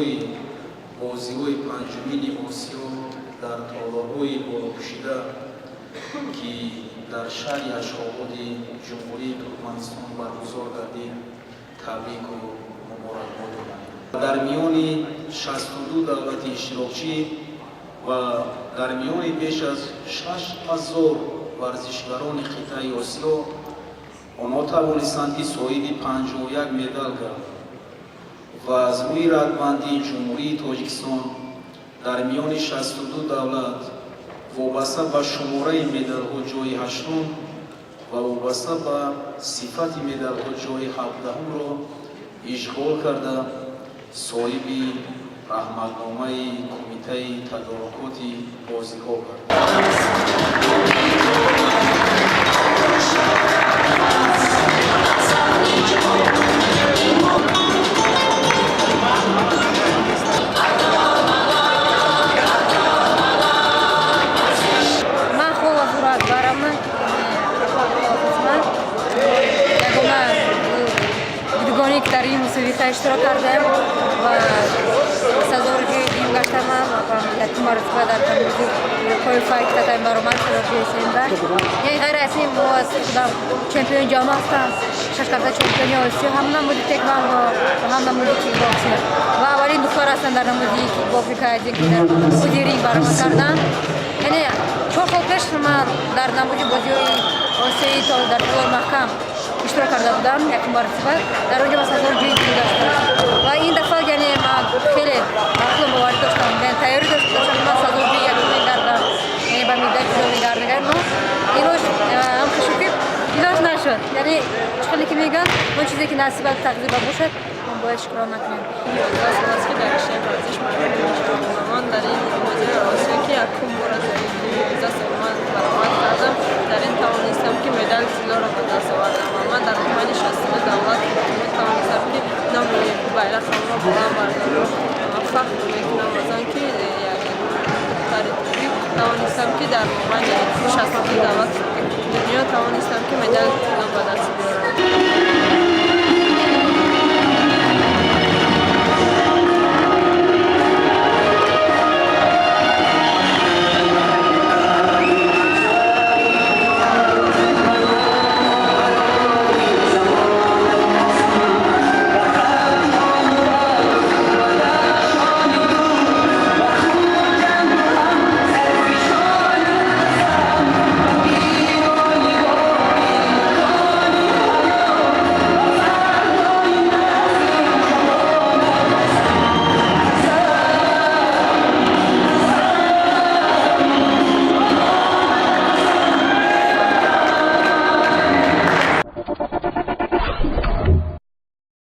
Ҳамсозҳои бозиҳои панҷумини Осиё дар толорҳои болопӯшида, ки дар шаҳри Ашхободи Ҷумҳурии Туркманистон баргузор гардид, табрику муборакбод дорам. Дар миёни 62 давлати иштирокчӣ ва дар миёни беш аз 6000 варзишгарони қитъаи Осиё онҳо тавонистанд, ки соҳиби 51 медал гарданд ва аз рӯи радбандии Ҷумҳурии Тоҷикистон дар миёни 62 давлат вобаста ба шумораи медалҳо ҷои ҳаштум ва вобаста ба сифати медалҳо ҷои 17-умро ишғол карда, соҳиби раҳматномаи Кумитаи тадорукоти бозиҳо гардид. Ман Холова Зура Акбаровна, Фатима. Ягона дугоне, ки дар ин мусобиқа иштирок кардем ва сазовори ҷои дуюм гаштам ва якум маротиба дар пои fight татами баромад, сазовори ҷои сеюм гашт. Яъне ғайр аз ин, мо аз худам чемпиони ҷаҳон ҳастам, шаш карта чемпиони Осиё, ҳам намуди тэквондо ва ҳам намуди кикбоксинг, ва аввалин духтар ҳастам дар намуди кикбоксинг, ки дар худи ринг баромад кардам. Яъне 4 сол пеш ман дар намуди бозиҳои осиёӣ дар толори маҳкам иштирок карда будам якум маротиба. Дар он ҷо ман сазовори ҷои дуюм гаштам ва ин дафъа, яъне ман хеле ба худам боварӣ доштам, яъне тайёрӣ доштам, ки ман сазовори ҷои якум мегардам, яъне ба медал ҷудо мегардам. Но илоҷ ҳам шуд, ки илоҷ нашуд. Яъне чӣ хеле ки мегӯянд, он чизе ки насибат, тақдирба бошад, мо бояд шукрона кунем. 11 сол аст, ки дар риштаи варзиш машғул мешавам ва ман дар ин бозиҳои Осиё, ки якум бор аз 11 сол ман баромад кардам, дар ин тавонистам, ки медали тиллоро ба даст овардам ва ман дар мобайни 62 давлат тавонистам, ки номи байрақамро баланд бардорам ва фахр мекунам аз он, ки як духтари тоҷик тавонистам, ки дар мобайни 62 давлати дунё тавонистам, ки медали тилло ба даст биёрам.